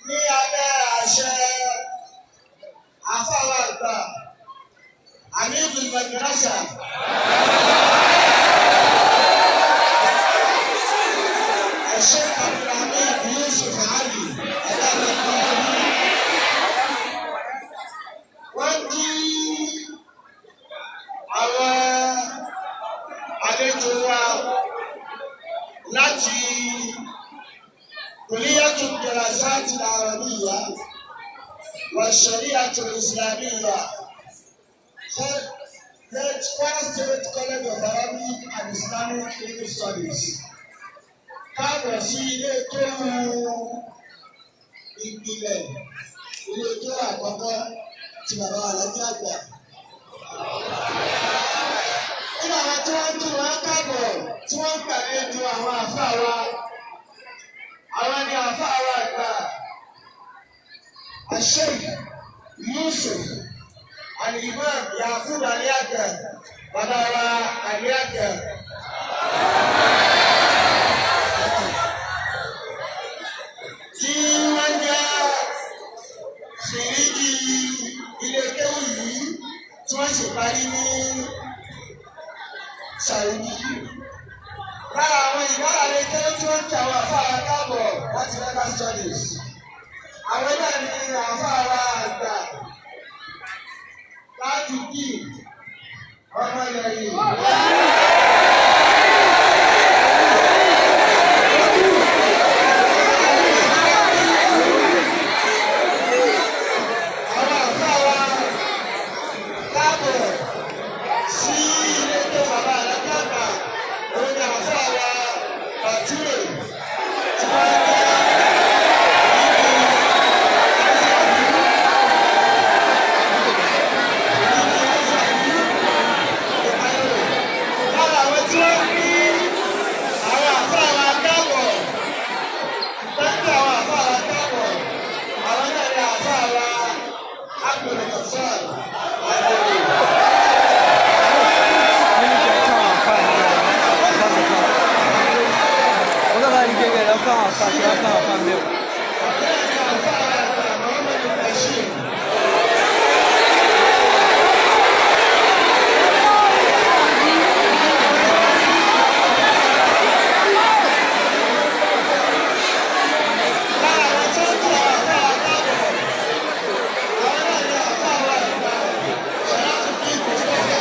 Ní abẹ́ àṣẹ àfáwà àgbà Amídùn Madrasa. Ẹ̀ṣẹ́ Abdulhamid Yusuf Ali Ẹlẹ́dẹ̀ẹ́dẹ́. Wọ́n kí àwọn àlejò wa láti كلية الدراسات العربية والشريعة الإسلامية، Kwara State College of Arabic and Islamic English Studies. Káàbọ̀ sí ilé kéwú ìpìlẹ̀, ilé kéwú àkọ́kọ́ ti bàbá Aláàjì àgbà. Nínú àwọn tí wọ́n ń kí wọn káàbọ̀, tí wọ́n ń gbàlejò àwọn àfáà wa, àwọn ni àfáà wa àgbà Sheikh Yusuf Al-Imam Yakub Aliaka, bàbá wa Aliaka. Tí wọ́n jẹ́ fìrígì ilé kéwù yìí, tí wọ́n sì parí ní Saudi. Lára àwọn ìdáralé kéwù tí wọ́n ń kí àwọn àfáà káàbọ̀ láti Mecca Studies, àwọn náà ní àfáà wa àgbà láti bí ọmọ ilẹ̀ yìí. Àwọn àfáà wa káàbọ̀ sí ilé tó bàbá alágbàgbà, òun ni àfáà wa Bàtúrè tí wọ́n jẹ́. Lára àwọn tí wọ́n ní àwọn àfáà wa káàbọ̀, tẹ́lẹ̀ àwọn àfáà wa káàbọ̀, àwọn náà ní àfáà wa Abdulgafar Adéwì. Bẹ́ẹ̀ ni àfáà wa àgbà Muhammad Bashir. Lára àwọn tí wọ́n kí àwọn àfáà wa káàbọ̀, àwọn náà ní àfáà wa àgbà Sharafuddin Mustapha.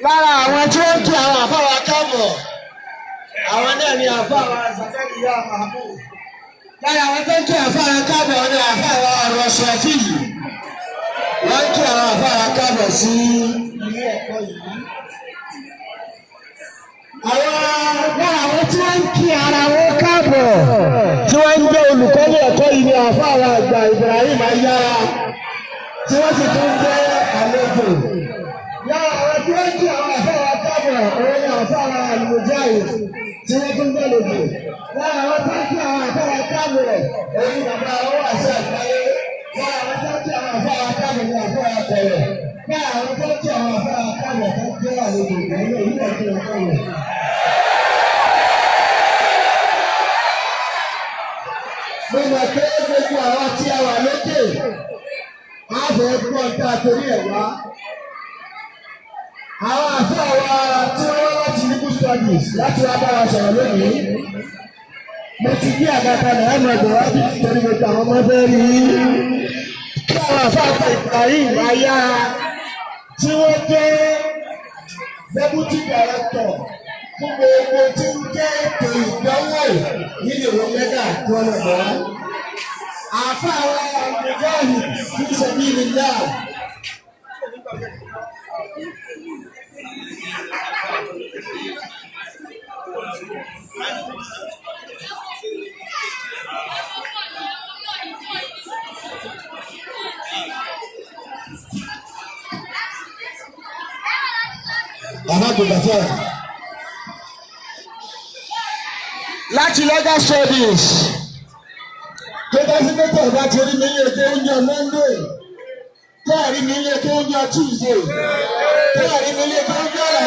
Lára àwọn tí wọ́n ń kí àwọn àfáwà káàbọ̀, àwọn náà ni àfáwà Zakariya Mahmood. Lára àwọn tó ń kí àfáwà káàbọ̀ ni àfáwà Rọ̀ṣọ̀fì. Wọ́n ń kí àwọn àfáwà káàbọ̀ sí ilé ẹ̀kọ́ yìí. Àwọn lára àwọn tí wọ́n ń kí ara wọn káàbọ̀, tí wọ́n ń gbé olùkọ́ ní ẹ̀kọ́ yìí, ni àfáwà àgbà Ibrahim Ayára. tí wọ́n sì tún jẹ́ àlejò. Lára àwọn tí wọ́n kí àwọn àfáà káàbọ̀ òun ni àfáà Al-Mujahid tí wọ́n tún jẹ́ àlejò. Lára àwọn tí wọ́n kí àwọn àfáà káàbọ̀ òun ni bàbá owó àṣẹ àgbáyé. Lára àwọn tí wọ́n kí àwọn àfáà káàbọ̀ ni àfáà kọ̀rọ̀. Lára àwọn tí wọ́n kí àwọn àfáà káàbọ̀ tó jẹ́ àlejò òun ni ìlú ẹ̀kọ́ káàbọ̀. Mo mọ̀ pé gbogbo àwọn tí a wà lókè á fẹ́ gbọ́ tá a torí ẹ̀ wá. Àwọn àfáà wa tí wọ́n wá láti legal studies láti wá bá wa sọ̀rọ̀ lónìí. Mo ti gbé àga kalẹ̀ ẹ̀ máa bọ̀ wá bí nítorí gbogbo àwọn ọmọ fẹ́ rí i. Kí àwọn àfáà wa Ibrahim Ayára tí wọ́n jẹ́ deputy director fún gbogbo tí ń jẹ́ ètò ìdánwò nílùú ìwé mẹ́gà tí wọ́n lọ bọ̀ wá. Àfáà wa Mujahid fi sabilillah. Bàbá gbogbo fẹ́. Láti legal studies tó bá sí pé tẹ̀ bá ti rí mi ilé tó ń yan Monday, tẹ́ rí mi ilé tó ń yan Tuesday, tẹ́ rí mi ilé tó ń yan ọ̀la,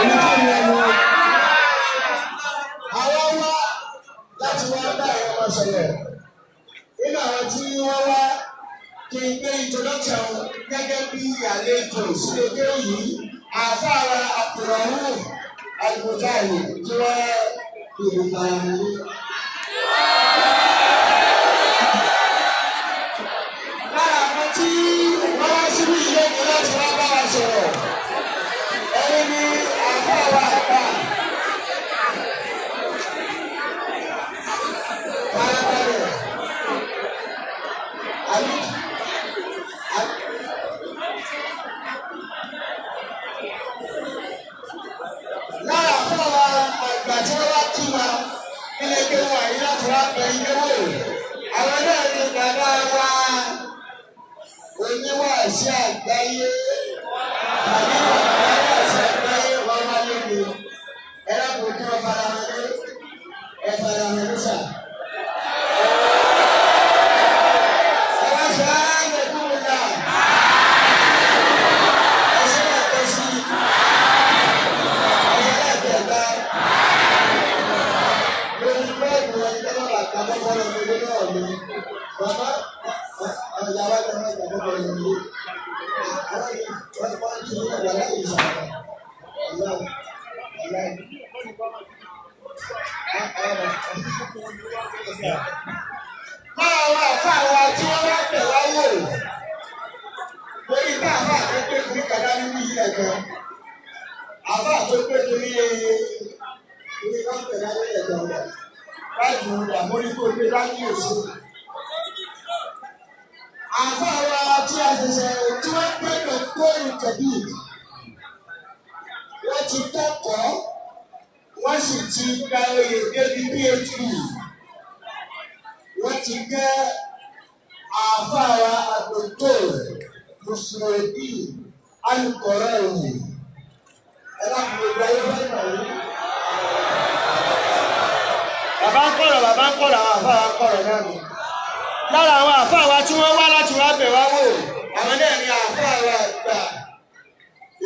èmi tó ń yan lọ. Àwọn wá láti wá bá àwọn ọmọ sọ̀rọ̀. Nínú àwọn tí wọ́n wá kí n gbé introduction gẹ́gẹ́ bí àlejò sílé kéwì yìí, àfáà Abdulrahman Al-Mujahid tí wọ́n ìlú fara ní. Lára àwọn tí wọ́n wá síbí ilé mi láti wá bá wa sọ̀rọ̀, ẹ̀yin ni àfáà wa àgbà. Farabalẹ̀. Àbí lára àfáà wa àgbà tí wọ́n wá kí wa nílé kéwù àyè láti wá bẹ ilé wò. Àwọn náà ni bàbá wa oníwàásí àgbáyé tàbí oníwàásí àgbáyé wọn máa lé mi. Ẹ dákun kí wọ́n fara hàn ní ẹ fara hàn ní sà. Ẹ wá sọ ààrẹ fún mi náà. Ẹ ṣe ẹ̀kọ́ sí i. Ẹ ṣe ẹ̀kẹ́ta. Lórí bẹ́ẹ̀ni ẹni tó bá bàtà kọ́kọ́rọ́ mi lé náà mi. Bàbá ìyàwó ẹni tó bá bàtà kọ́kọ́rọ́ mi lé. Wọ́n ti wọ́n ti ní ọ̀gá láyé ìsàlẹ̀. Ọ̀la ọ̀la. Máa wá fáwọn tí wọ́n wá bẹ̀ wá wò. Lórí bá àbá tó pé kiri kàdá nínú yìí ẹ̀kan. Àbá tó pé kiri kiri káńtẹ̀ láyé ẹ̀kan rẹ̀. Báyìí mo dà mórí kó gbé dání òsì. Àbá wa tí a ṣẹ̀ṣẹ̀ tí wọ́n pè ní kóòrù kẹ̀bí. Wọ́n ti kẹ́kọ̀ọ́, wọ́n sì ti gba oyè débi PhD. Wọ́n ti gẹ́ àáfàá àdòtò Mùsùlùmí alukọ̀rọ̀ ẹ̀wù. Ẹ láti gbogbo ayé fẹ́ mọ̀ yìí. Bàbá ń kọ̀rọ̀, bàbá ń kọ̀rọ̀, àwọn àáfàá ń kọ̀rọ̀ náà nù. Lára àwọn àáfàá wa tí wọ́n wá láti wá bẹ̀ wá wò, àwọn náà ni àáfàá wa àgbà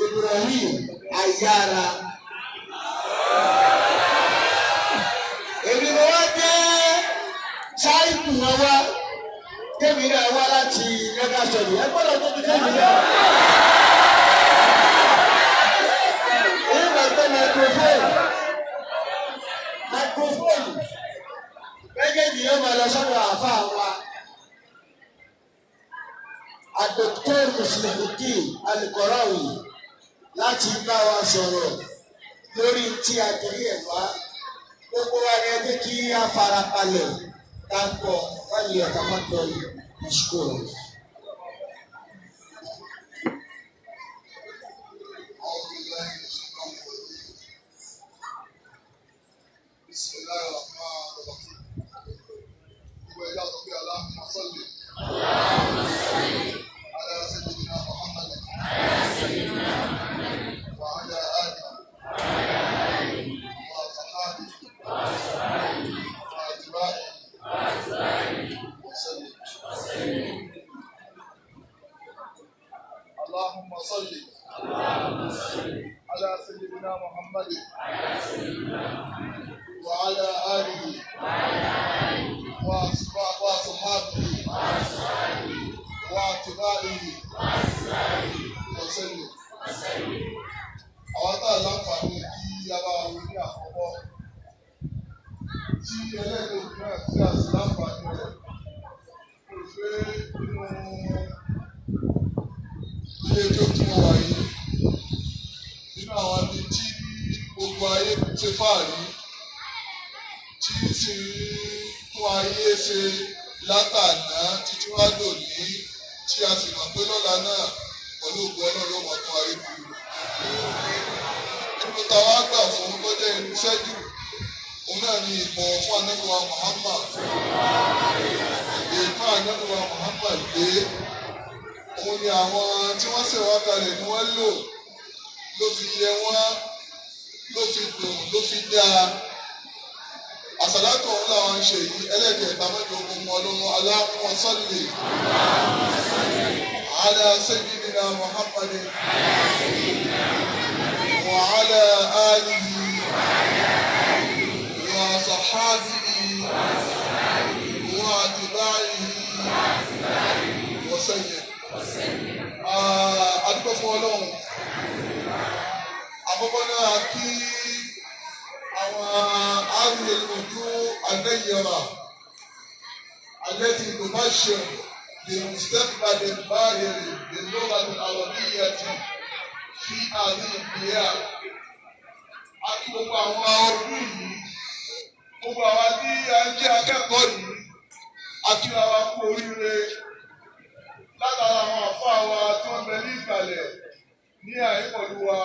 Ibrahim Ayára. Èmi mo wá jẹ́ ṣáìkù wọn wá, kémi náà wá láti mẹ́gà sọ̀rọ̀, ẹ gbọ́dọ̀ tó ti kémi náà. Èyí máa gbé microphone. Microphone méjèèjì yóò máa lọ sọ́dọ̀ àáfàá wa. Dr. Muslihuddin Al-Qarawi láti bá wa sọ̀rọ̀ lórí tí a torí ẹ̀ wá. Gbogbo wa ni ẹ jẹ́ kí a farabalẹ̀ ká gbọ́ wọ́n lè ẹ̀ka fọ́tọ̀ ìṣòro. بسم الله الرحمن الرحيم. Gbogbo ẹja sọ pé Allahumma salli. سيدنا محمد وعلى آله وأصحابه وأتباعه وسلم. Àwọn tá a láǹfààní kí a bá wí ní àkọ́kọ́ tí ẹlẹ́gbẹ̀ẹ́ náà tí a sì láǹfààní rẹ̀ kò pé nínú ilé tó tún wà yìí, nínú àwọn ibi tí gbogbo ayé ṣe fáàrí tí sì ń tún ayé ṣe látàná títí wá dòní, tí a sì mọ̀ pé lọ́la náà pẹ̀lú ògo Ọlọ́run ló mọ̀ tún ayé kú. Nínú táwa gbà fún tó jẹ́ irinṣẹ́ jù, òun náà ni ìbọ̀wọ̀ fún Ànábì wa Muhammad. Ìfún Ànábì wa Muhammad dé, òun ni àwọn tí wọ́n ṣe wá kalẹ̀ ni wọ́n lò, ló fi yẹ wọ́n, ló fi dùn, ló fi dáa. Àsàlátù ọ̀hún làwọn ń ṣe yìí, ẹlẹ́kẹ̀ẹ́ta mẹ́jọ ogun ọlọ́run. Allahumma salli ala sayyidina Muhammadin wa ala alihi wa sahbihi wa atba'ihi wa sallim. A dúpẹ́ fún Ọlọ́run. Àkọ́kọ́ náà, kí àwọn arìnrìn النيرة التي تبشر بمستقبل باهر للغة العربية في هذه الديار. Àti gbogbo àwọn ọdún yìí, gbogbo àwa tí a ń jẹ́ akẹ́kọ̀ọ́ yìí, a kí wa kú oríire látara àwọn àfáà wa tí wọ́n bẹ ní ìkàlẹ̀ ní àyè pẹ̀lú wa,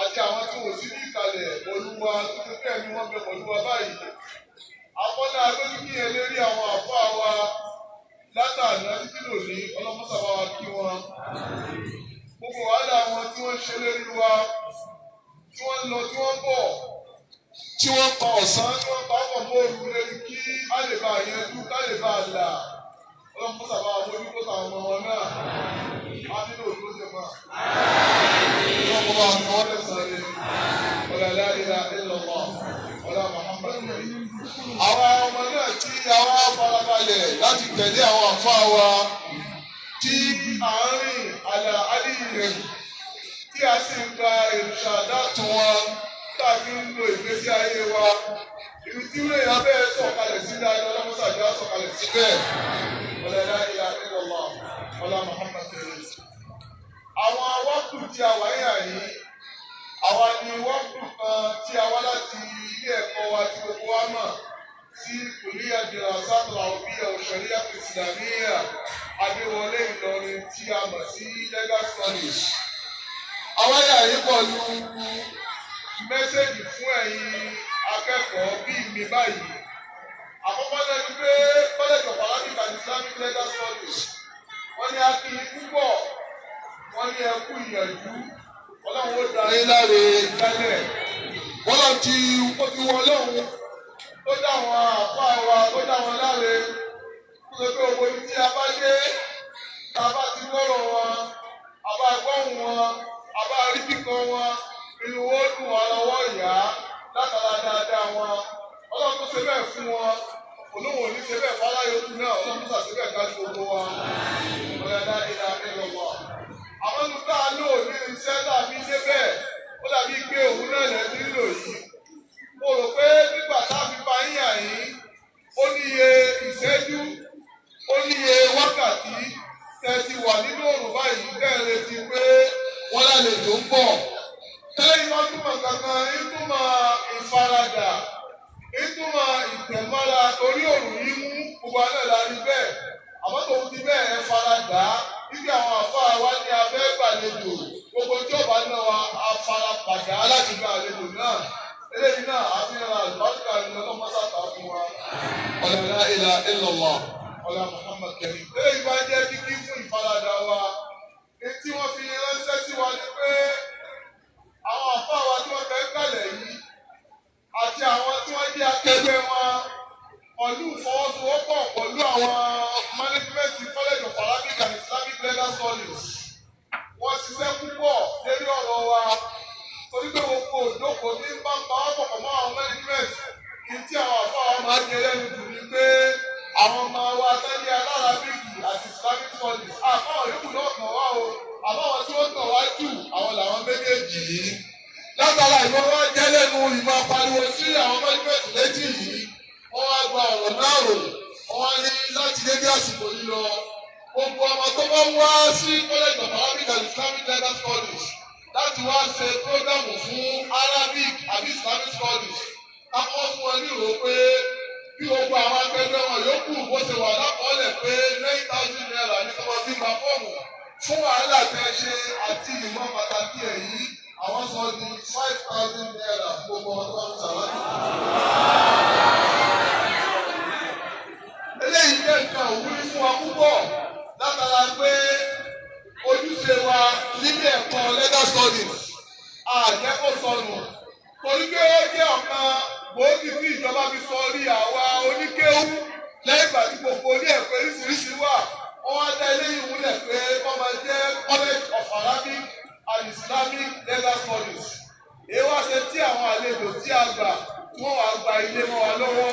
àti àwọn tí wọ́n sí ní ìkàlẹ̀ pẹ̀lú wa tó ti fẹ́ mi wọ́n bẹ pẹ̀lú wa báyìí. Àkọ́lá agbẹ́síkí yẹn lérí àwọn àfáà wa látàná títí lòní, ọlọ́mọ́sàbá wa kí wọn. Gbogbo wàhálà wọn tí wọ́n ṣe lérí wa, tí wọ́n lọ, tí wọ́n bọ̀, tí wọ́n pa ọ̀sán, tí wọ́n pa ọkọ̀ mọ́ọ̀rù lérí kí á lè bá yanjú, ká lè bá là. Ọlọ́mọ́sàbá wa mójútó àwọn ọmọ wọn náà. Á nílò òdúró jẹ mọ́. Ọlọ́mọ bá wọn kọ́ lẹ́sàn-án rẹ̀. Wala la ilaha illallah. Wala Muhammad. Àwa ọmọ náà tí àwa farabalẹ̀ láti tẹ̀lé àwọn àfáà wa, tí à ń rìn àlà àdìyẹ, tí a sì ń gba ìrìṣàdá tún wọn tá a fi ń lo ìgbésí ayé wa. Ibi tí wọ́n yà bẹ́ẹ̀ sọ̀kalẹ̀ sí dáadáa, ọlọ́mọsàdá sọ̀kalẹ̀ síbẹ̀. Wala la ilaha illallah. Wala Muhammad. Àwọn wákù tí a wà yà yìí, àwa ni wákù kan tí a wá láti ilé ẹ̀kọ́ wa tí gbogbo wa mọ̀ sí Kulliya Dirasat al-Arabiyya wa Sharia Islamiyya Adéwọlé Ìlọrin, tí a mọ̀ sí Legal Studies. Àwa yà yìí pẹ̀lú message fún ẹ̀yin akẹ́kọ̀ọ́ bíi mi báyìí. Àkọ́kọ́ náà ni pé College of Arabic and Islamic Legal Studies, wọ́n ní akínyìn púpọ̀, wọ́n ní ẹkú ìyànjú, Ọlọ́run ó da yín láre jálẹ̀. Wọ́n lọ ti ó ti wọ Ọlọ́run tó dá àwọn àfáà wa, tó dá wọn láre, tó ṣe pé owó ibi tí a bá dé, tá a bá ti gbọ́rọ̀ wọn, a bá gbọ́hùn wọn, a bá rí kíkan wọn, inú wo dùn wá lọ́wọ́ ìyá látara dáadáa wọn. Ọlọ́run tó ṣe bẹ́ẹ̀ fún wọn, olóhùn ò ní ṣe bẹ́ẹ̀ fáláyé òkú náà, Ọlọ́run tó ṣàṣe bẹ́ẹ̀ kájú gbogbo wa. Ọ̀rẹ́ ìlà ìlọ̀wọ̀. Àwọn ohun tá a lò ní iṣẹ́ tá a fi dé bẹ́ẹ̀, ó dàbí pé òun náà lẹ́ ti ń lò yìí. Mo rò pé nígbà tá a fi bá yín àyín, ó níye ìṣẹ́jú, ó níye wákàtí tẹ́ ti wà nínú òrùn báyìí, tẹ́ ẹ retí pé wọ́n lálejò ń bọ̀. Tẹ́lẹ̀ yìí wọ́n túmọ̀ kankan, ìtumọ̀ ìfaradà, ìtumọ̀ ìtẹ̀mọ́ra torí òrùn yìí mú gbogbo alẹ́ la rí bẹ́ẹ̀. Àmọ́ tòun ti bẹ́ẹ̀, ẹ faradà níbi àwọn àfáà wa ní abẹ́ gbàlejò, gbogbo tí ọba náà wa afarapadà láti gba àlejò náà. Eléyìí náà àfihàn àlùbáríkà ní ọlọ́mọ́sàtà fún wa. La ilaha illallah. Ọlá Muhammad Karim. Eléyìí bá jẹ́ kíkí fún ìfaradà wa. Etí wọ́n fi ránṣẹ́ sí wa ni pé àwọn àfáà wa tí wọ́n fẹ́ kalẹ̀ yìí àti àwọn tí wọ́n jẹ́ akẹgbẹ́ wọn, pẹ̀lú ìfọwọ́sowọ́pọ̀ pẹ̀lú àwọn management College of Arabic and Islamic Legal Studies, wọ́n ṣiṣẹ́ púpọ̀ lérí ọ̀rọ̀ wa torí pé gbogbo gbogbo òdòkó ní bá ń pa wọ́pọ̀ pọ̀ mọ́ àwọn management kí tí àwọn àfáà máa jẹ lẹ́nu dùn ní pé àwọn ọmọ wa tẹ́lẹ̀ alárabíkì àti Islamic studies àbáwọn yòókù náà kàn wá o, àbáwọn tí wọ́n kàn wá jù àwọn làwọn méjèèjì yìí. Látara ìmọ̀ wá jẹ́ lẹ́nu ìmọ̀ pariwo sí àwọn management létí yìí, wọ́n wá gba ọ̀rọ̀ náà rò, wọ́n wá ní láti dédé àsìkò yìí lọ. Gbogbo ọmọ tó bá wá sí College of Arabic and Islamic Legal Studies láti wá ṣe program fún Arabic àbí Islamic Studies, kákọ́ fún wọn ní ìrò pé bí gbogbo àwọn akẹgbẹ́ wọn yòókù bó ṣe wà lákọọ́lẹ̀ pé ₦9,000 ní sọ́wọ́ sí gba fọ́ọ̀mù fún wàhálà tẹ́ ṣe àti ìmọ̀ pàtàkì ẹ̀ yìí, àwọn sọ di ₦5,000 gbogbo ọmọ tó ń sàlátì. Eléyìí jẹ́ nǹkan òwúrí fún wa púpọ̀ látara pé ojúṣe wa nílé ẹ̀kọ́ legal studies àjẹkó sọnù, torí pé ó jẹ́ ọ̀kan gbòógì tí ìjọba fi sọ orí àwa oníkéwú. Lẹ́yìn ìgbà tí gbogbo ilé ẹ̀kọ́ oríṣiríṣi wà, wọ́n wá dá eléyìí múlẹ̀ pé wọ́n máa jẹ́ College of Arabic and Islamic Legal Studies. Èyí wá ṣe tí àwọn àlejò tí a gbà tí wọ́n wá gba ilé mọ́ wa lọ́wọ́,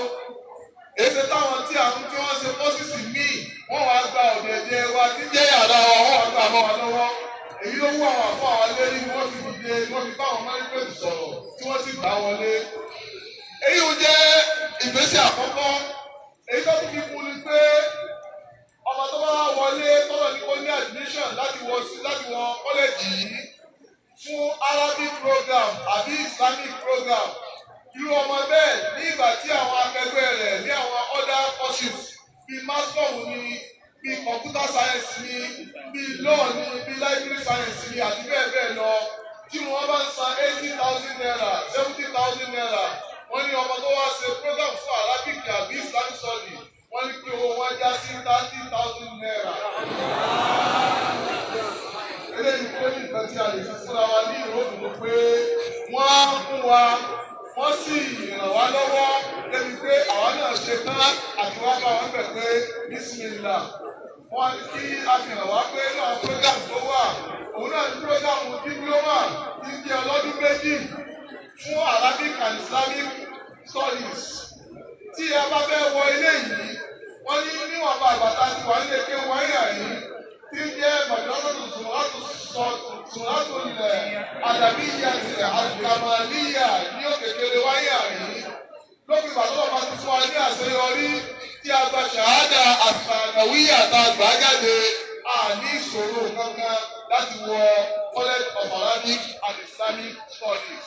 èyí ṣe táwọn tí àwọn tí wọ́n ṣe pọ́sìsì míì wọ́n wá gba ọ̀dẹ̀dẹ̀ wa tí jẹ́ yàrá wa, wọ́n wá gbà mọ́ wa lọ́wọ́. Èyí ló wú àwọn àfọ àwọn lérí ni wọ́n fi dìde, wọ́n fi bá àwọn management sọ̀rọ̀ tí wọ́n sì gbà wọlé. Èyí ò jẹ́ ìgbésẹ̀ àkọ́kọ́. Èyí tó tún fi kún ni pé ọmọ tó bá wọlé tọ́lọ̀ ní kó ní admission láti wọ kọ́lẹ́jì yìí fún Arabic program àbí Islamic program, irú ọmọ bẹ́ẹ̀ ní ìgbà tí àwọn akẹgbẹ́ rẹ̀ ní àwọn other courses bíi mass-com ni, bíi computer science ni, bíi law ni, bíi library science ni àti bẹ́ẹ̀ bẹ́ẹ̀ lọ, tí wọ́n bá ń san ₦80,000, ₦70,000, wọ́n ní ọmọ tó wá ṣe program fún Arabic àbí Islamic study, wọ́n ní pé owó wọn já sí ₦30,000. Eléyìí kó ní nǹkan tí a lè fi fúnra wa ní ìró òdòdó pé wọ́n á fún wa, wọ́n sì ràn wá lọ́wọ́ débi pé àwa náà ṣe tán àti wá bá wọn bẹ̀ pé bísímìlà. Wọ́n ní kí a fi hàn wá pé náà program tó wà, òun náà ní program diploma tí ń jẹ́ ọlọ́dún méjì fún Arabic and Islamic Studies. Tí a bá fẹ́ wọ ilé yìí, wọ́n ní níwọ̀nba àgbàtà ti wà nílé ké wáyà yìí tí ń jẹ́ madrasatu sùnràtù ilẹ̀ àdàbíyà tilẹ̀ àkàmàlíyà ní òkèkèrè wáyà yìí. Lópin ìgbà tó bá ti fún wa ní àṣeyọrí tí a gba ṣàhádà àsànàwíyà tá a gbà jáde, a ní ìṣòro kankan láti wọ College of Arabic and Islamic Studies.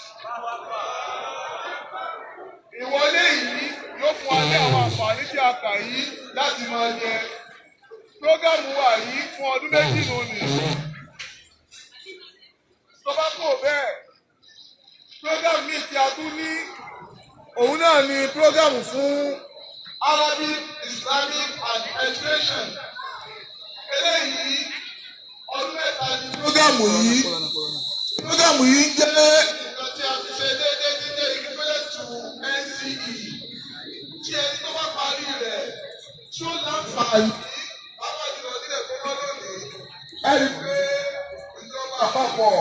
Ìwọlé yìí yóò fún wa ní àwọn àǹfààní tí a kà yìí láti máa jẹ. Prógámù wa yìí fún ọdún méjì lónìí. Tó bá kò bẹ́ẹ̀, prógámù míì tí a tún ní, òun náà ni prógámù fún Arabic, Islamic and Education. Eléyìí ọdún mẹ́ta ni prógámù yìí. Prógámù yìí jẹ́ nǹkan tí a ti ṣe déédéé tí jẹ́ equivalent to NCE. Tí ẹni tó bá parí rẹ̀ tí ó láǹfààní bàbá jùlọ nílẹ̀ tó lọ lónìí. Ẹ rí i pé ìjọba àpapọ̀ ó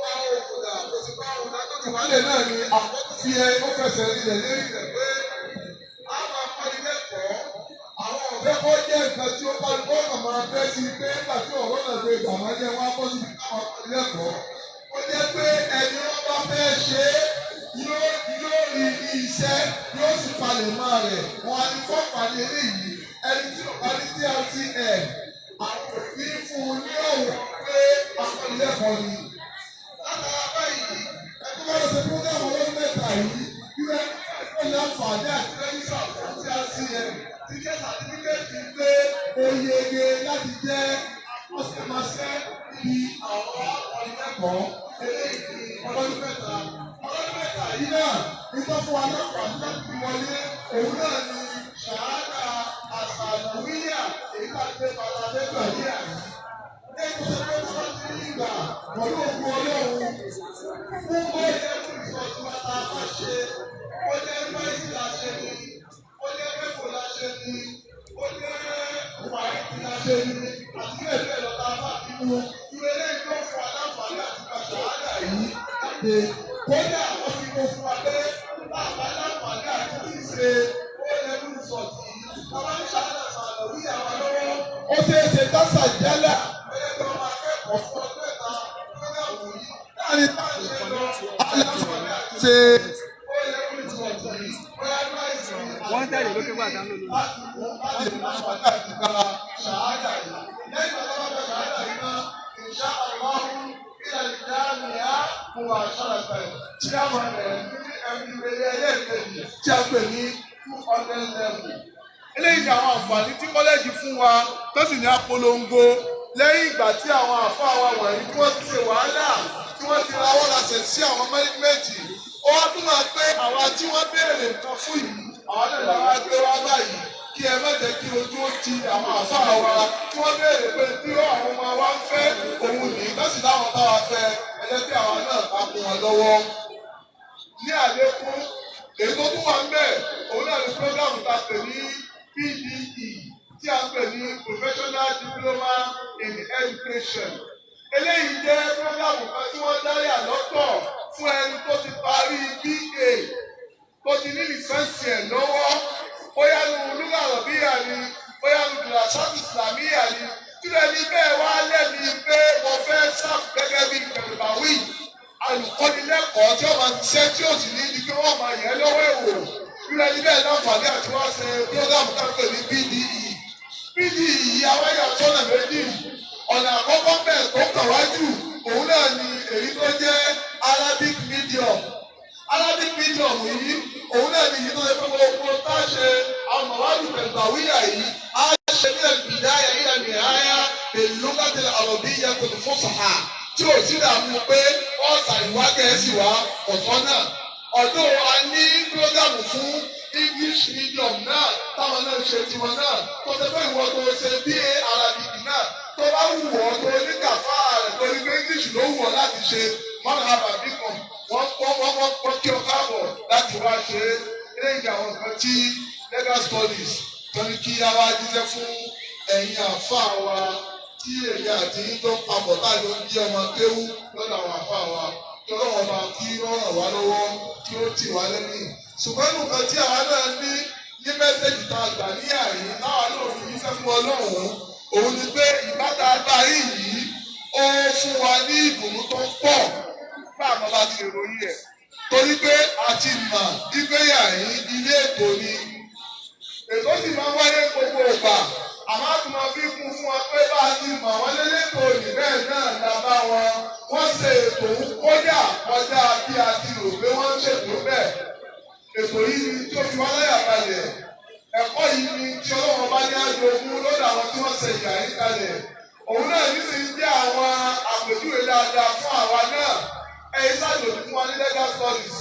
pa òkúta tó ti bá òun tó ti wálé náà ni àwọn tó fi ẹ ó fẹsẹ̀ rinlẹ̀ lérí rẹ̀ pé a máa parí lẹ́kọ̀ọ́. Àwọn ọ̀fẹ́ kọ́ jẹ́ nǹkan tí ó bá gbọ́dọ̀ máa fẹ́ sí pé nígbà tí ọ̀rọ̀ náà gbé ìgbà máa jẹ́ wọ́n á bọ́ síbi káwọn parí lẹ́kọ̀ọ́. Ó jẹ́ pé ẹni wọ́n bá fẹ́ ṣe é yóò rí iṣẹ́ yóò sì palẹ̀ mọ́ rẹ̀. Wọ́n á ní fọ́ọ̀pàdé eléyìí ẹni tí ò bá ní TRTN àwọn òfin fún un ní ọ̀wọ́ pé akọ́nilẹ́kọ̀ọ́ ni. Látara báyìí, ẹni tó bá lọ sí púrógámù ọlọ́dún mẹ́ta yìí, irú ẹni tó ní àǹfààní àti rẹ́jísà fún TRTN ti jẹ́ sàtífíkẹ́ẹ̀tì pé ó yege láti jẹ́ akọ́ṣẹ́mọṣẹ́ níbi àwọn akọ́nilẹ́kọ̀ọ́ eléyìí ọlọ́dún mẹ́ta. Ọlọ́dún mẹ́ta yìí náà nígbà fún wa láǹfààní láti fi wọlé, òun náà ni ṣàhádà àṣàlùwíyà èyí tá a gbé padà lẹ́gbà ní àná. Lẹ́yìn tó ṣe pé wọ́n ti rí ìgbà pẹ̀lú òkú Ọlọ́run fún bóyá ìsọ̀tún wa tá a bá ṣe, ó jẹ́ fẹ́ǹsì la ṣe ni, ó jẹ́ mẹ́kò la ṣe ni, ó jẹ́ wàhálì la ṣe ni, àti bẹ́ẹ̀ bẹ́ẹ̀ lọ tá a bá fi mú. Ìwé eléyìí tó fún wa láǹfààní àti gba ṣàhádà yìí láti jáde. Kódà wọ́n fi kó fún wa pé bàbá láǹfààní àti ṣíṣe ó lẹ́nu sọ̀tì yìí. Bàbá ní ṣàlàyé sàlọ̀ rí àwọn lọ́wọ́. Ó ṣeé ṣe dásà jálà. Ó yẹ kí wọ́n máa kẹ́kọ̀ọ́ fún ọdún mẹ́ta fúnra wò yìí. Láàrin bá a ṣe lọ, aláǹfààní àti ṣe ó lẹ́nu sọ̀tì yìí. Bóyá láìsí Wọ́n tẹ̀lé lókè gbà tán lónìí. láti láti láǹfààní àti gba ṣàhádà yìí. Lẹ́yìn ìgbà tó bá gba ṣàhádà yìí náà, insha Allah ila al-jami'a mubasharatan tí a máa bẹ̀rẹ̀ ní ìpele ẹlẹ́ẹ̀kejì tí a pè ní 200 level. Eléyìí ni àwọn àǹfààní tí kọ́lẹ́jì fún wa tó sì ní apolongo lẹ́yìn ìgbà tí àwọn àfáà wa wọ̀nyí tí wọ́n ti ṣe wàhálà tí wọ́n ti rawọ́ rasẹ̀ sí àwọn mẹ́rìnmẹ́jì. Ó wá tún máa pé àwa tí wọ́n béèrè nǹkan fún yìí, àwọn náà làwọn á gbé wá báyìí kí ẹ má jẹ́ kí ojú ó ti àwọn àfáà wa tí wọ́n béèrè pé tí àwọn ọmọ wa ń fẹ́ òun nìyí tó sì láwọn bá wa fẹ́ ẹ jẹ́ kí àwọn náà bá kún wọn lọ́wọ́. Ní àlékún èyí tó tún wà ń bẹ̀ òun náà ní program tá a pè ní PDE tí a pè ní Professional Diploma in Education. Eléyìí jẹ́ program kan tí wọ́n dárí àlọ́tọ̀ fún ẹni tó ti parí BA tó ti ní license ẹ̀ lọ́wọ́, bóyá nu lugha arabiyya ni, bóyá nu dirasat islamiyya ni, tílẹ̀ ní bẹ́ẹ̀ wá lẹ́ni pé mo fẹ́ sáf gẹ́gẹ́ bí pẹ̀lúbàwí alùkọ́nilẹ́kọ̀ọ́ tí ó máa ṣiṣẹ́ tí ó sì ní ní kí wọ́n máa yẹ lọ́wọ́ èwò, tílẹ̀ ní bẹ́ẹ̀ láǹfààní àti wá ṣe program tá a pè ní PDE. PDE yìí awáyà sọ́nà méjì. Ọ̀nà àkọ́kọ́ bẹ́ẹ̀ tó kàn wájú òun náà ni èyí tó jẹ́ Arabic medium. Arabic medium yìí òun náà ni èyí tó ṣe pé gbogbo tá a ṣe àwọn mọ̀wádìí pẹ̀lú àwíyà yìí á ṣe ní al-bidaya ila nihaya bil-lughati al-arabiyyati al-fusha tí ò sí dààmú pé ọ̀sà ìwá gẹ̀ẹ́sì wá ọ̀tọ̀ náà. Ọ̀dọ́ a ní prógámù fún English medium náà táwọn náà ṣe tiwọn náà tó ṣe pé ìwọ tó ṣe BA Arabic náà tó bá wù ọ́ tó ní kàfá rẹ̀ torí pé English ló wù ọ́ láti ṣe marhaba bikum, wọ́n wọ́n wọ́n wọ́n kí ọ káàbọ̀ láti wá ṣe é. Eléyìí àwọn nǹkan tí legal studies tó ní kí á wá jíṣẹ́ fún ẹ̀yin àfáà wa tí èmi àti yín tó ń papọ̀ táà ló ń jí ọmọ kéwú lọ́dọ̀ àwọn àfáà wa, kí Ọlọ́run bá kí ó ràn wá lọ́wọ́ kí ó tì wá lẹ́yìn. Ṣùgbọ́n nǹkan tí àwa náà ní ní message tá a gbà ní àyín táwa náà fi jíṣẹ́ fún Ọlọ́run òun ni pé ìbáta báyìí yìí ó fún wa ní ìdùnnú tó pọ̀ bá àmọ́ bá ti ròyìn ẹ̀, torí pé a ti mọ̀ ìgbéyà yìí ilé ètò ni, ètò sì máa ń wáyé gbogbo ìgbà, àmọ́ a tún máa fi kún fún wa pé bá a ti mọ̀ wọ́n lélétò òní bẹ́ẹ̀ náà la bá wọn. Wọ́n ṣe ètò ń kọjá kọjá bí a ti rò pé wọ́n ń ṣètò bẹ́ẹ̀. Ètò yìí ni tí ó fi wá láyà balẹ̀. Ẹ̀kọ́ yìí ni tí Ọlọ́run bá ní àjogún lọ́dọ̀ àwọn tí wọ́n ṣe ìyà yìí kalẹ̀. Òun náà nísìnyí jẹ́ àwọn àpèjúwe dáadáa fún àwa náà. Ẹ̀yin ṣàjòjì fún wa ní legal studies.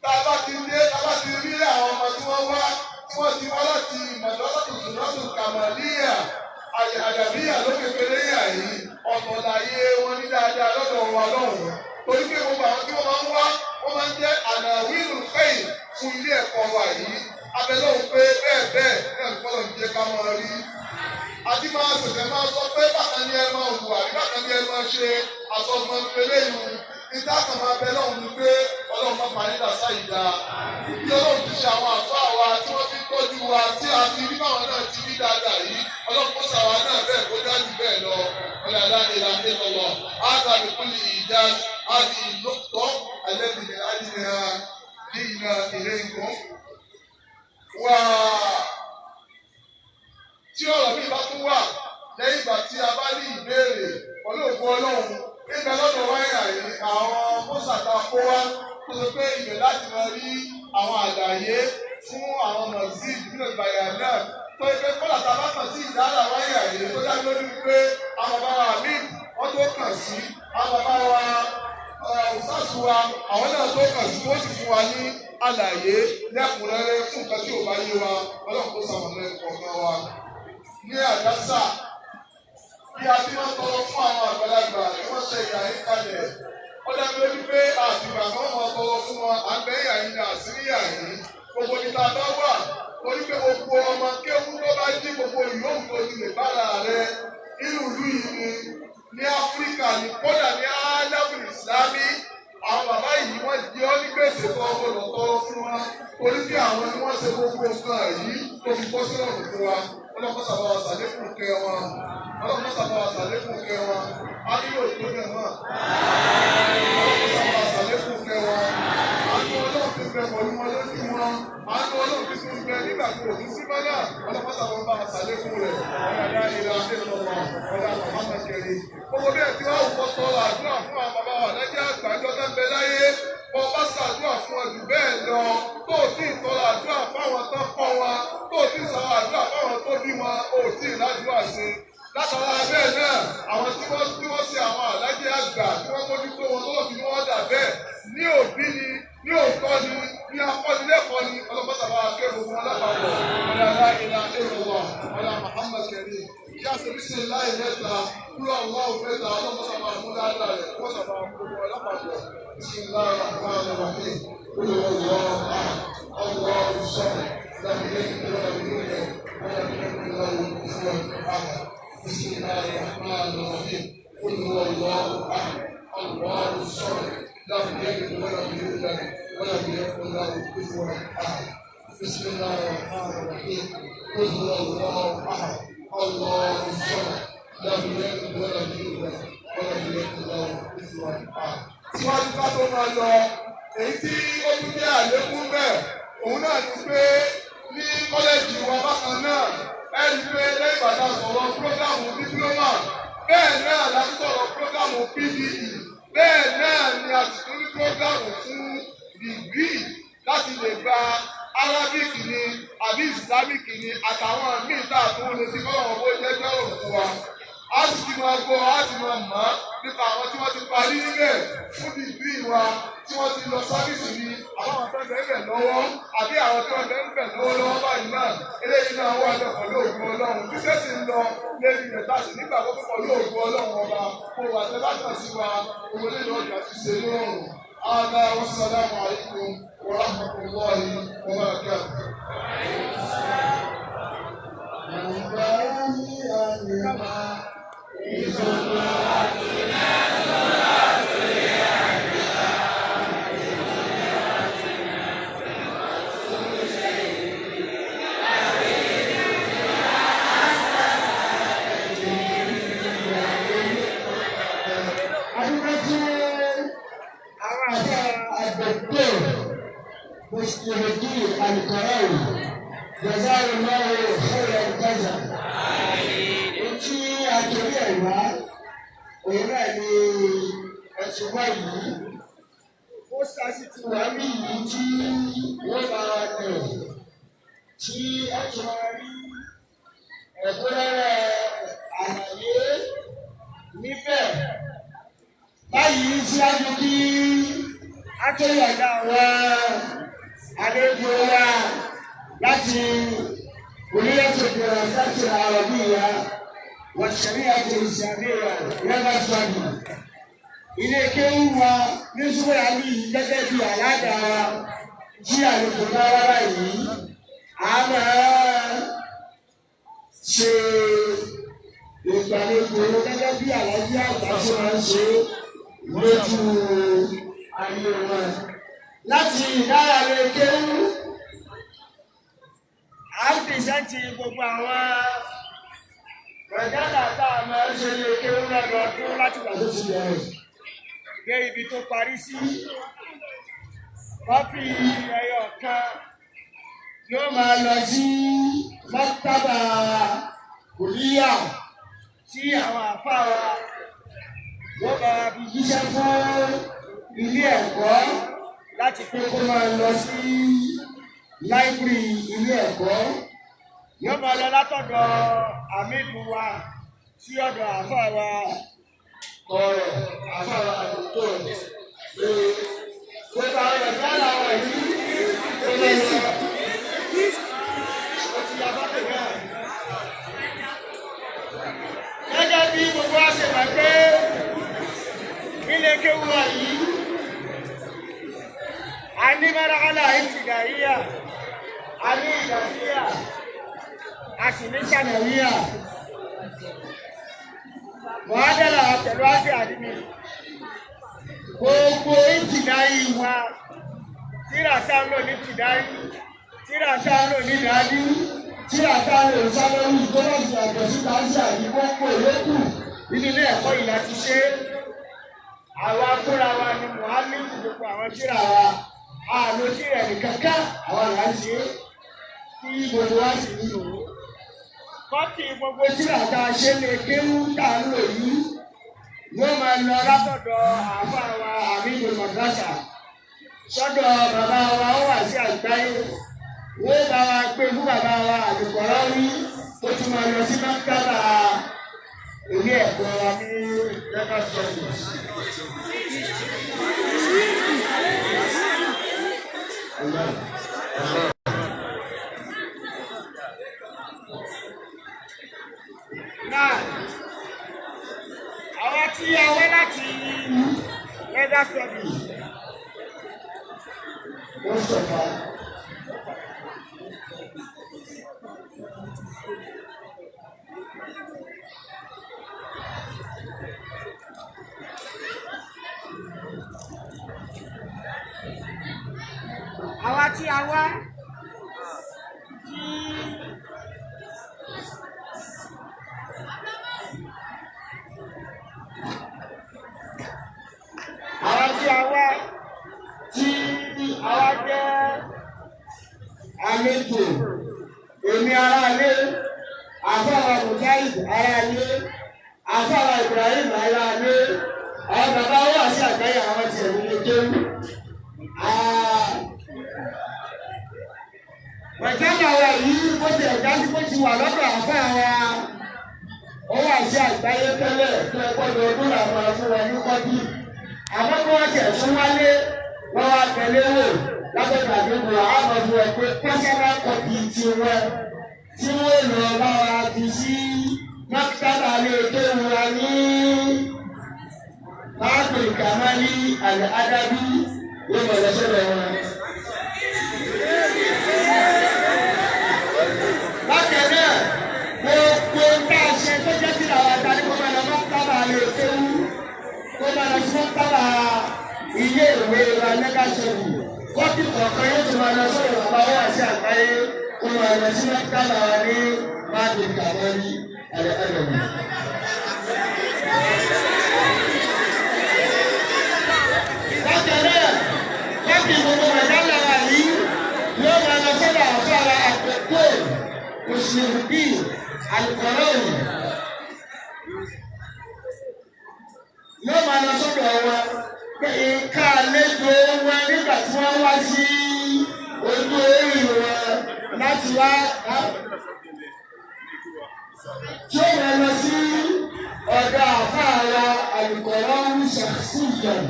Tá a bá ti dé, tá a bá ti rí àwọn ọmọ tí wọ́n wá, tí wọ́n ti wá láti Madrasatu Sunnatul Kamaliya, Àdàbíyà lókè Péléyà yìí, ọ̀tọ̀ láyé wọn ní dáadáa lọ́dọ̀ wa lọ́hùn-ún. Torí pé gbogbo àwọn tí wọ́n máa ń wá, wọ́n máa ń jẹ́ ànàwílù fẹ́yìn fún ilé ẹ̀kọ́ wa yìí. Abẹ́lẹ́hùn pé bẹ́ẹ̀ bẹ́ẹ̀ náà ní kọ́lọ̀ ń jẹ́ ká máa rí. Àti máa ṣẹ̀ṣẹ̀ máa sọ pé bákan ni ẹ máa hùwà, àbí bákan ni ẹ máa ṣe àsọgbọ́n eléyìí. Ìta kan máa bẹ lọ́hùn ni pé Ọlọ́run máa parí dàsá ìdá. Bí Ọlọ́run ti ṣe àwọn àfáà wa tí wọ́n fi ń tọ́jú wa tí a fi rí báwọn náà ti rí dáadáa yìí, Ọlọ́run kó sàwa náà bẹ́ẹ̀ kó dájú bẹ́ẹ̀ lọ. Ọlọ́run la ilaha illallah. Hādhā bi-kulli ijāz hādhihi an-nuqṭa allatī min ajlihā ji'nā ilaykum. Wà tí ọ̀rọ̀ mi bá tún wà lẹ́yìn ìgbà tí a bá ní ìbéèrè pẹ̀lú ògo Ọlọ́run nígbà lọ́dọ̀ wáyà yìí àwọn mọ́sàtà kó wá tó ṣe pé ibẹ̀ láti máa rí àwọn àlàyé fún àwọn mọ̀síd nínú ìbàyà náà tó ṣe pé kọ́là tá a bá kàn sí ìdára wáyà yìí tó dá lórí pé àwọn bàbá wa míì wọ́n tó kàn sí àwọn bàbá wa ọ̀sásù wa àwọn náà tó kàn sí wọ́n sì fún wa ní àlàyé lẹ́kùnrẹ́rẹ́ fún nǹkan tí ò bá yé wa. Ọlọ́run kó sàmọ̀lẹ́ kọ̀ọ̀kan wa ní àdásà bí a ti máa ń tọrọ fún àwọn àgbàlagbà tí wọ́n ṣe ìyà yín kalẹ̀. Ó dá mi lójú pé àtìgbà kan máa tọrọ fún wọn, à ń bẹ́ ìyà yín ní àṣírí ìyà yín. Gbogbo ní ta bá wà, torí pé gbogbo ọmọ kéwú tó bá jí gbogbo ìyóhùn tó ti lè bára rẹ nínú ìlú yìí ni ní Áfíríkà ní kódà ní álábù ìsìlámì, àwọn bàbá yìí sí ọ̀rùn fún wa. Ọlọ́run sábà wa sàlékún kẹ́ wọn. Ọlọ́run sábà wa sàlékún kẹ́ wọn. A nílò tó jẹ mọ́. Ọlọ́run sábà wa sàlékún kẹ́ wọn. Àánú Ọlọ́run ti bẹ pẹ̀lú wọn lójú wọn. Àánú Ọlọ́run ti tún bẹ nígbà tó o tún sí mọ́lá. Ọlọ́run sábà wa sàlékún rẹ̀. Ọ̀dà ìlà ìlọ̀wọ̀ ọ̀dà Muhammad kẹrin. Gbogbo bí ẹ̀ tí wọ́n kọ́ tọrọ àdúrà fún àwọn bàbá wa lẹ́jẹ́ àgbàjọ tó ń bẹ láyé. Bọ́ bá ṣàdúrà fún ọ jù bẹ́ẹ̀ lọ. Tó o tí ì tọrọ àdúrà fáwọn tó kọ́ wọn. Tó o tí ì sọ̀rọ̀ àdúrà fáwọn tó bí wọn. O tí ì ládùúrà ṣe. Látara bẹ́ẹ̀ náà, àwọn tí wọ́n ṣe àwọn àlájẹ́ àgbà tí wọ́n mójútó wọn tó fi wọ́n dà bẹ́ẹ̀. Ní òbí ni, ní òótọ́ ni, ní akọ́nilẹ́kọ̀ọ́ ni, ọlọ́pàá sábà ké gbogbo wọn lápapọ̀. Ọlá ìlà ìlọ̀wọ̀, ọlá Muhammad Karim. Kí a ṣe bí láì mẹ́ta, kúrò àwọn òun mẹ́ta, ọlọ́pàá sábà mú dáadáa rẹ̀, wọ́n sábà mú gbogbo wọn lápapọ̀. Bismillahirrahmanirrahim. Qul huwallahu ahad, Allahu samad, lam yalid wa lam yulad, wa lam yakul lahu kufuwan ahad. Bismillahirrahmanirrahim. Qul huwallahu ahad, Allahu samad, lam yalid wa lam yulad, wa lam yakul lahu kufuwan ahad. Bismillahirrahmanirrahim. Qul huwallahu ahad, Allahu samad, lam yalid wa lam yulad, wa lam yakul lahu kufuwan ahad. Síwájú ká tó máa lọ, èyí tí ó tún jẹ́ àlékún bẹ́ẹ̀, òun náà ni pé ní kọ́lẹ́jì wa bákan náà, ẹ rí i pé lẹ́yìn ìgbà tá a sọ̀rọ̀ prógámù dípúlọ́mà, bẹ́ẹ̀ náà la tún sọ̀rọ̀ prógámù PDE, bẹ́ẹ̀ náà ni a sì tún ní prógámù fún dìgírì láti lè gba Arabic ni àbí Islamic ni àtàwọn míì tá a tún lè ti kọ́ ọ̀rọ̀ bó jẹ́ jọ́rọ̀ fún wa. A sì ti máa gbọ́, a ti máa mọ̀ nípa àwọn tí wọ́n ti parí níbẹ̀ fún dìgírì wa tí wọ́n ti lọ sáfíìsì ni àbáwọn tó ń bẹ̀ ń bẹ̀ lọ́wọ́ àbí àwọn tó ń bẹ̀ ń bẹ̀ lọ́wọ́lọ́wọ́ báyìí náà eléyìí náà wà lọ pẹ̀lú ògùn Ọlọ́run tí sẹ́sì ń lọ lérí rẹ̀ tá a sì nígbà tó pẹ̀lú ògùn Ọlọ́run ọba kó wà tẹ́ bá kàn sí wa owó lẹ́nu ọjà ti ṣe lórùn. Ala wassalamu alaikum wa rahmatullahi wa barakatuh. Adúgbò fún àwọn àṣà àgbẹ̀dẹ Mùsùlùmí Alukọ̀rẹ́wì Jazakallahu khairan jaza. Etí àtòrí ẹ̀ wá, òun náà ni ẹ̀sùn wá yìí. Ó sásì ti wá ní yìí tí wọ́n máa tẹ̀ tí ẹ ti máa rí ẹ̀kúnrẹ́rẹ́ àlàyé níbẹ̀. Báyìí síwájú kí akéwàdà àwọn àlejò wa láti orílẹ̀-èdè sáti àrọ̀bíyà wọ́n ṣàríyà tó ìsàmìyà yàrá sọ́ọ̀nù. Ilé kéwú wa ní Súwúrà ní gẹ́gẹ́ bí àládà wa tí àlejò bá wá báyìí, a máa ṣe ìgbàlejò gẹ́gẹ́ bí àlàyé àgbà ṣe máa ń ṣe lójú ayé wọn. Láti ìdárayé kéwú, à ń pìrìsẹ́ǹtì gbogbo àwọn rẹ̀gádà tá a máa ń ṣe lé kéwú lọ́dọọdún láti ìgbà tó ti bẹ̀rẹ̀ dé ibi tó parí sí. Kọ́pì ẹyọ kan yóò máa lọ sí mọ́tábà kòlíyà tí àwọn àfáà wa wọ́n máa fi jíṣẹ́ fún ilé ẹ̀kọ́ láti pé kó máa lọ sí láìbírì ilé ẹ̀kọ́. Yóò máa lọ látọ̀dọ̀ àmìlú wa sí ọ̀dọ̀ àfáà wa ọ̀rọ̀ àfáà wa àdúgbò pé gbogbo àwọn ẹ̀dá làwọn yìí ó lè lọ. Ó ti ya fọ́tò náà. Gẹ́gẹ́ bí gbogbo wa ṣe mọ̀ pé ilé kéwú wa yìí, a ní mẹ́rànlá ìtìdáyíyà, a ní ìdàdíyà, a sì ní sànàwíyà. Mọ̀ádẹ́là pẹ̀lú àṣẹ àdínì. Gbogbo ìtìdáyí wa, tíra tá ń lò ní tìdáyí, tíra tá ń lò ní ìdádí, Tí àtàlẹ̀ òsánlọ́wù tó bá sì àjọ síta sí àyíkó pò lókù nínú ilé ẹ̀kọ́ yìí láti ṣe é. Àwa fúnra wa ni Muhammed gbogbo àwọn tíra wa. Àlò tíra ẹnìkan ká àwọn là ń ṣe é. Kí gbogbo wa sì ń lò ó. Kọ́pì gbogbo tíra tá a ṣe lè kéwú tá a ń lò yìí yóò máa lọ látọ̀dọ̀ àáfàá wa Aminu Madrasa sọ́dọ̀ bàbá wa ó wà sí àgbáyé wọ́n bá wa gbé fún bàbá wa àdùkọ̀rọ̀ wí ó tún máa lọ sí mọ́tàbà ilé ẹ̀kọ́ wa ní Lagos Studies. Náà, àwọn tí a wá láti Lagos Studies. Wọ́n sọ̀tà. Àwa tí a wá tí Àwọn tí a wá tí àwa jẹ́ àlejò, èmi aráalé, àfọwọ́ Mujahid aráalé, àfọwọ́ Ibrahim aráalé, àwọn bàbá wà sí àgbáyé àwọn tí ẹ̀mí lè kéwú. Mọ̀jálà wa yìí bó ti ẹ̀dá sí bó ti wà lọ́dọ̀ àfáà wa, ó wà sí àgbáyé tẹ́lẹ̀ tó ẹ gbọ́dọ̀ ọdún làwọn fún wọn ní kọ́bí. Àmọ́ bí wọ́n tiẹ̀ tún wálé, wọ́n wá tẹ̀lé wò látọ̀dọ̀ àdúgbò àmọ́ fún ẹ pé personal copy ti wọn tí wọ́n lọ bá wa fi sí mákítàbà lè tó wa ní Báàbù Kàmálí Àlẹ́ Ádábí yóò mọ̀ lọ́sọ̀rọ̀ wọn. Bákan náà, gbogbo tá a ṣe tó jẹ́ sí àwọn àtàlẹ́ kó máa lọ mákítàbà lè kéwú kó máa lọ sí mákítàbà ilé ìwé wa mẹ́gà ṣẹ́gun. Kọ́pì kọ̀ọ̀kan yóò tún máa lọ sọ̀rọ̀ bàbá wa sí àgbáyé kó máa lọ sí mákítàbà wa ní Báàbù Kàmálí Àlẹ́ Ádábí. Bákan náà, kọ́pì gbogbo mẹ̀dálà wa yìí yóò máa lọ sọ́dọ̀ àfáà àkókò Mùsùlùmí Alukọ̀rọ̀ọ̀nì. Yóò máa lọ sọ́dọ̀ wọn pé nǹkan àlejò wọn nígbà tí wọ́n wá sí ojú orí wọn láti wá tí ó máa lọ sí ọ̀dọ̀ àfáà wa Alukọ̀rọ̀ọ̀nì ṣàṣìyàn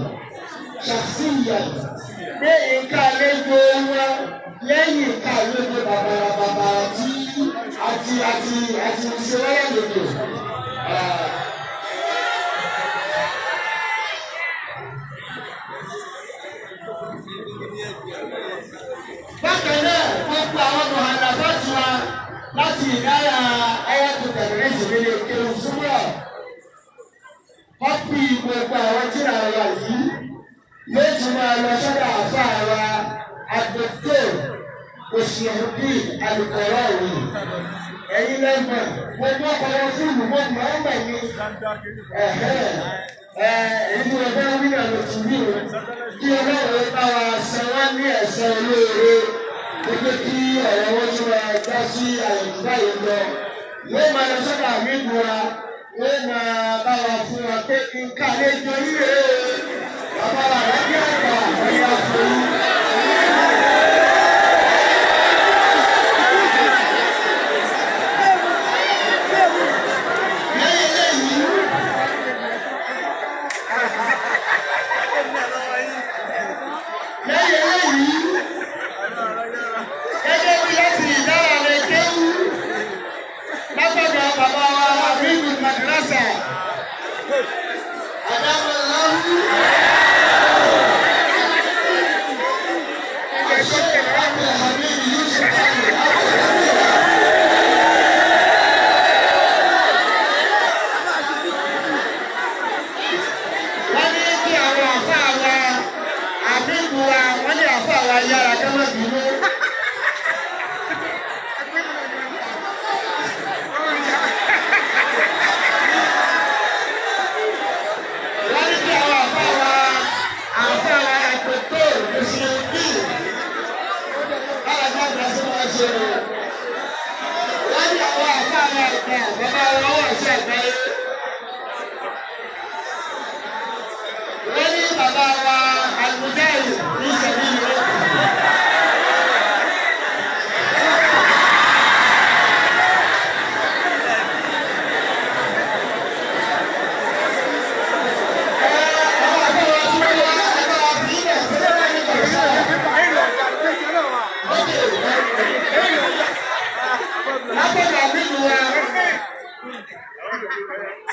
ṣàṣìyàn pé nǹkan àlejò wọn lẹ́yìn nǹkan àlejò bàbàrà bàbàrà tí àti àti àti ṣe wọ́n lálejò. Bákan náà, gbogbo àwọn mọ̀hànàfà tiwa láti ìdára ayatò tẹ̀lé ìṣèlérí kéwù súnmọ́ kọ́pì gbogbo àwọn tíra wa yìí yóò tún máa lọ sọ́dọ̀ àfáà wa àgbẹ̀tò òṣèlú alukọ̀rọ̀ òní. Ẹ̀yin lẹ́gbọ̀n, gbogbo ọkọ̀ fúlù mọ́ mọ́ ní èyí tí wọ́n fẹ́ wí náà ló ti wí o. Kí Ọlọ́run bá wa san wá ní ẹ̀san olóore, ó jẹ́ kí ọ̀rọ̀ wọn tún máa já sí àyè báyìí lọ. Yóò máa lọ sọ́dọ̀ àmì ìbúra, yóò máa bá wa fún wa pé nǹkan àlejò yìí rèé o. Bàbá wa lábẹ́ àgbà ọ̀yà fún yín. Lẹ́yìn eléyìí, lẹ́yìn eléyìí, gẹ́gẹ́ bí láti ìdára rẹ̀ kéwú látọ̀dọ̀ bàbá wa Aminu Madrasa, Adamu Lahu,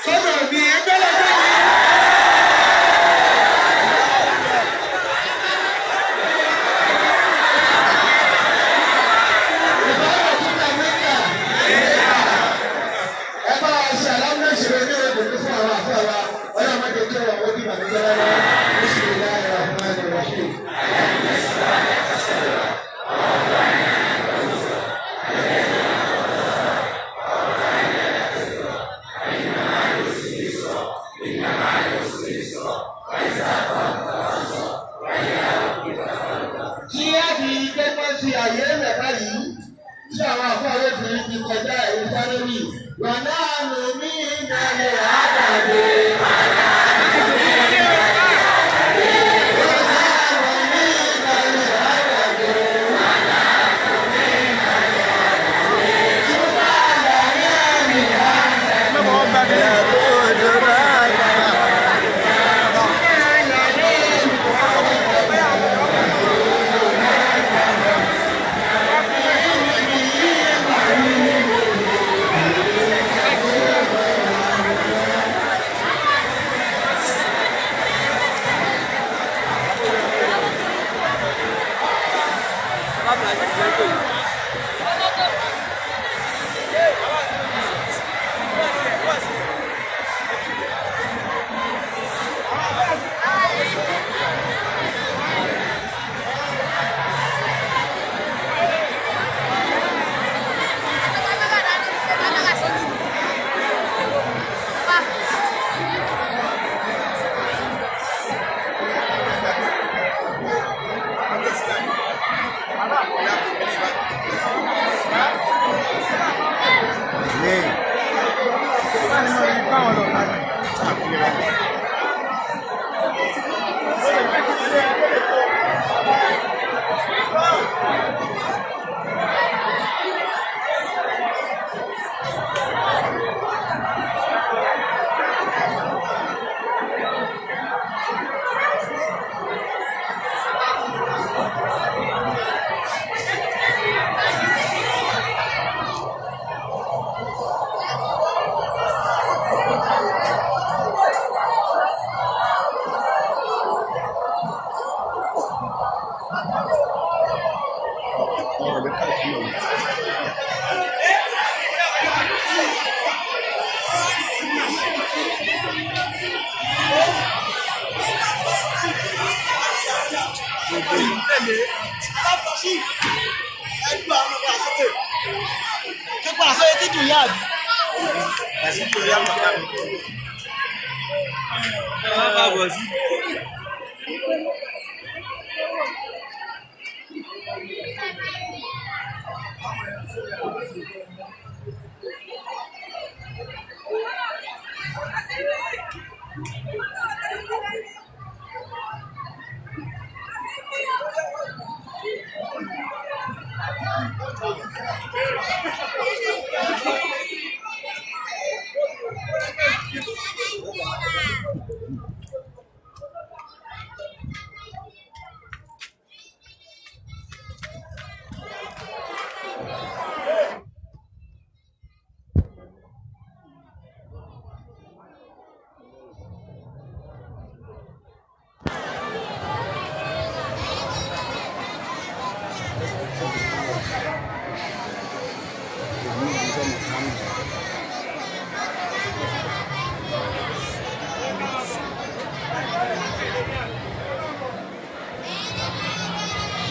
Sọ́dọ̀ mi ẹgbẹ́ lọ́jọ́ mi. Ìbára tún bá Mẹ́kà. Ẹ bá wa ṣe aláwọ̀ ṣeré ní òdòdó fún àwọn àfẹ́ wa. Ọlọ́run má jẹ́ kí ọ̀rọ̀ ó dìbà nígbà lọ́wọ́. Bismillahir Rahmanir Rahim. Tí a fi gbẹ́gbẹ́ fi àyè rẹ̀ báyìí tí àwọn àfáà fi ti kọjá ẹ̀yìn sáré wà náà nù mí ìdálẹ̀ àdàdé.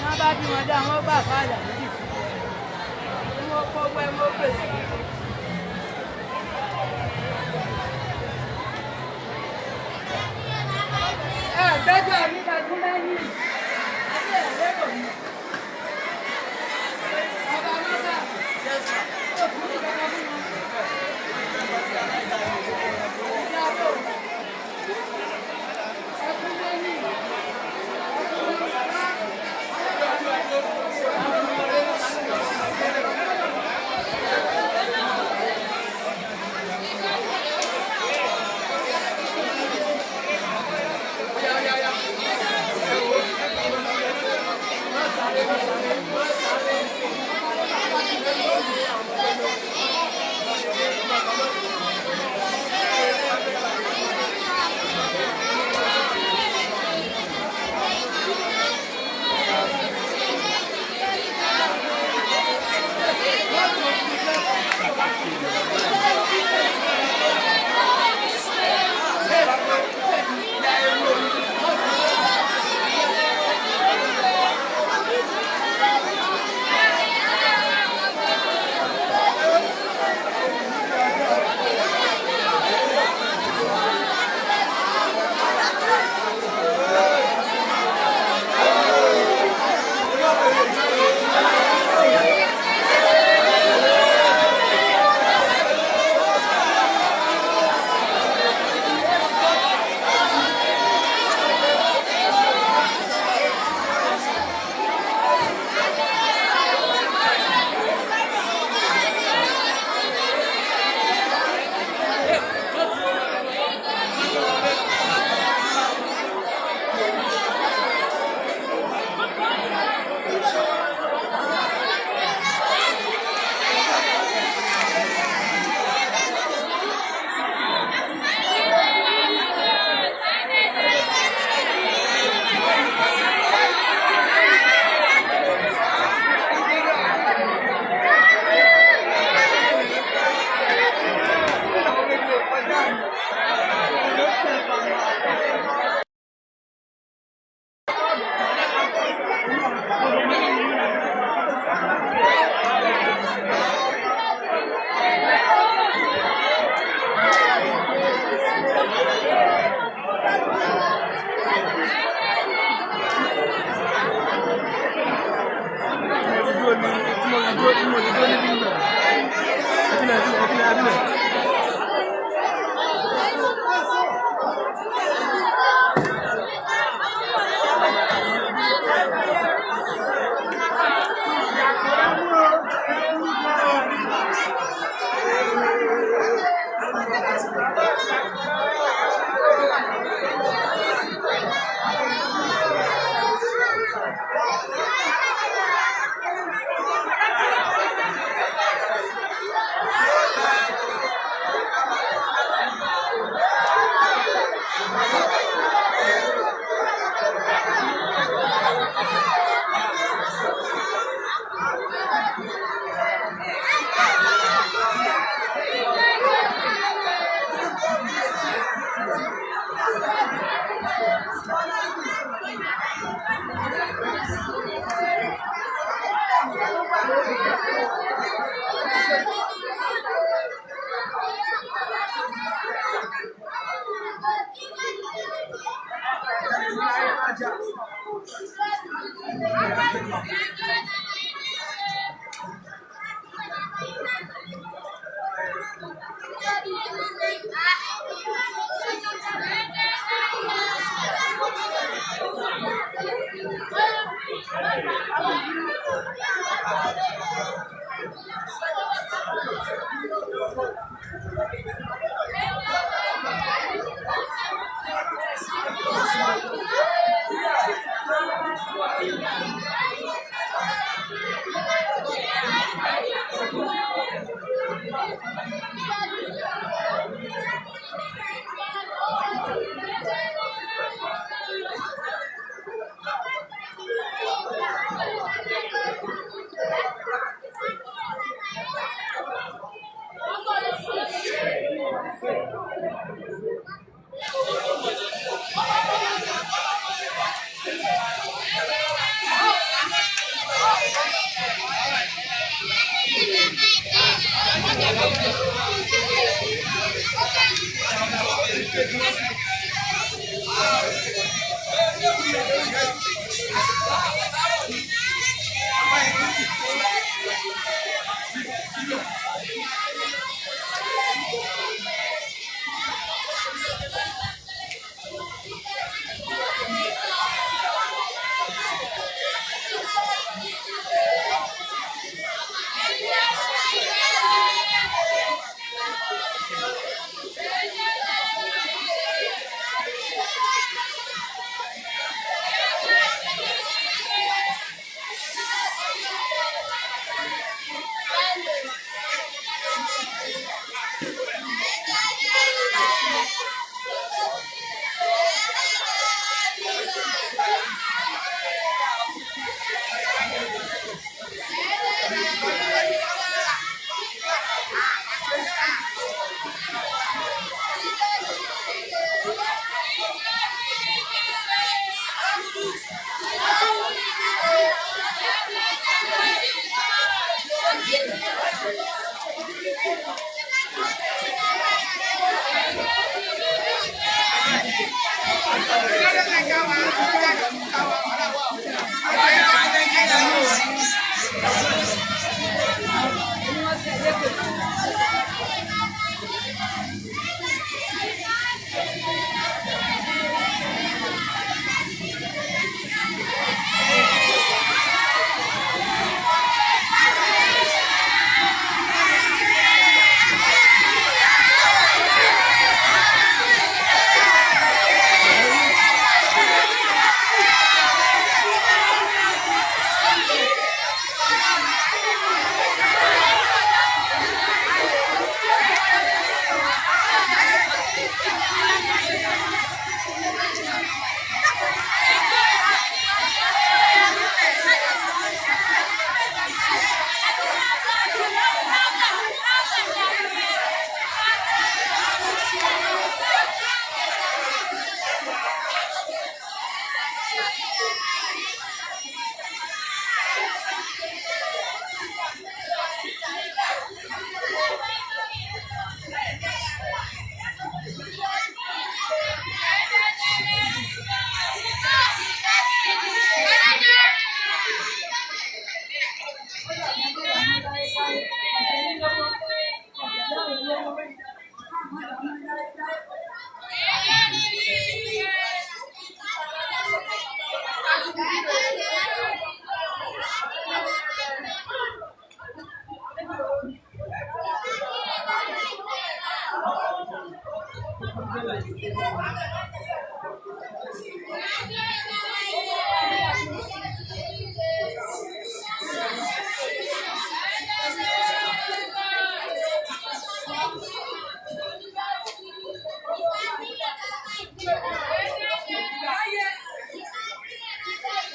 Wọ́n bá bí wọn dá wọn bá fàdà méjì fún wọn kó wẹ́ wọ́n pèsè. Ẹ gbẹ́jọ́ mi ká tún lẹ́yìn àti ẹ̀rẹ́ kò ní. Ọba mọ́tà ó fún ìjọba fún wọn. Ìyá bò ẹ kún lẹ́yìn.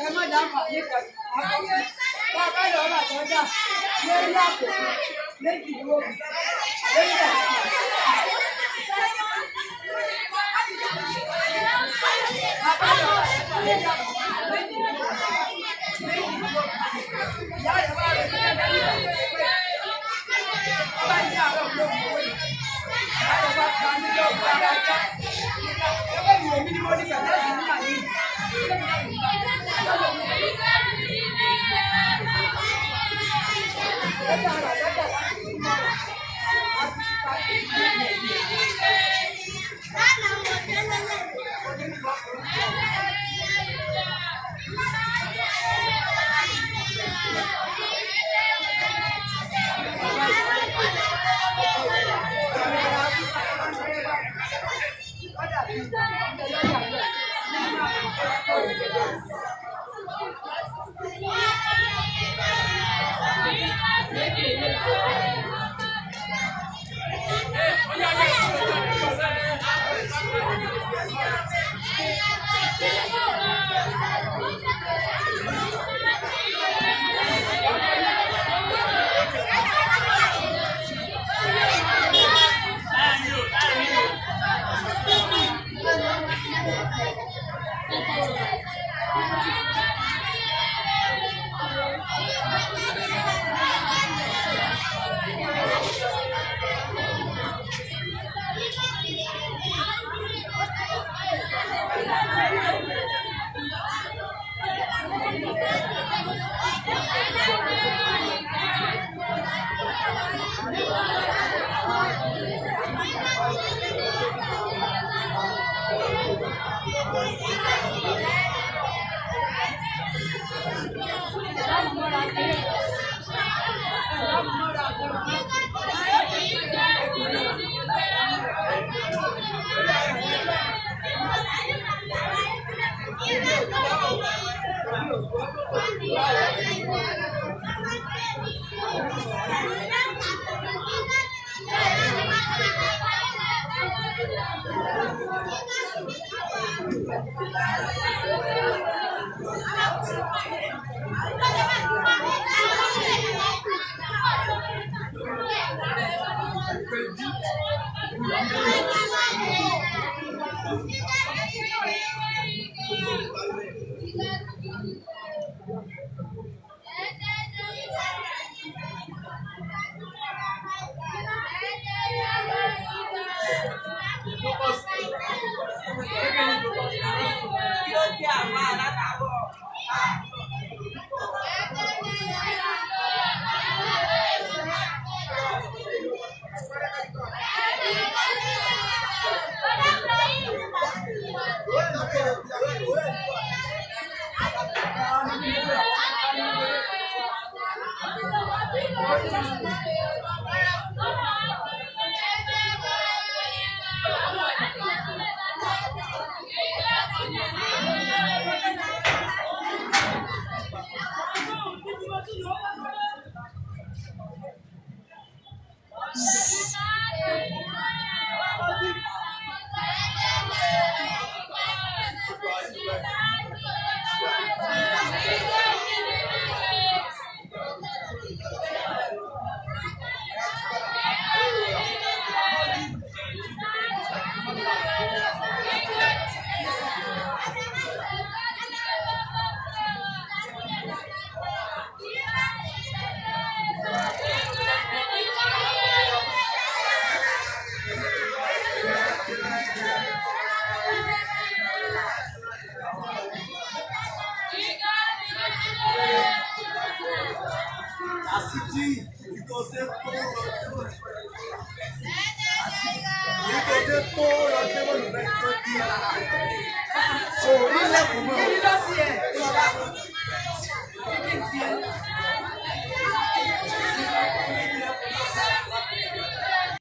Ẹ má dáhùn àyíká àkọ́kọ́ bá a bá lọ rà lọ́jà lórí àpò méjì lórí lórí àpò. Bàbá lọ rà lórí àpò méjì lórí méjì lórí. Ìyá rẹ̀ wá rẹ̀ sílẹ̀ lẹ́yìn rẹ̀ pé ọba ní àárọ̀ ló kó wé. Ìyá rẹ̀ wá pa mí lọ́wọ́ adájọ́. Ẹgbẹ́ mi ò mí ní mo ní pẹ̀lú ẹ̀sìn ní àyè. Kí ni ló ṣe ẹ̀?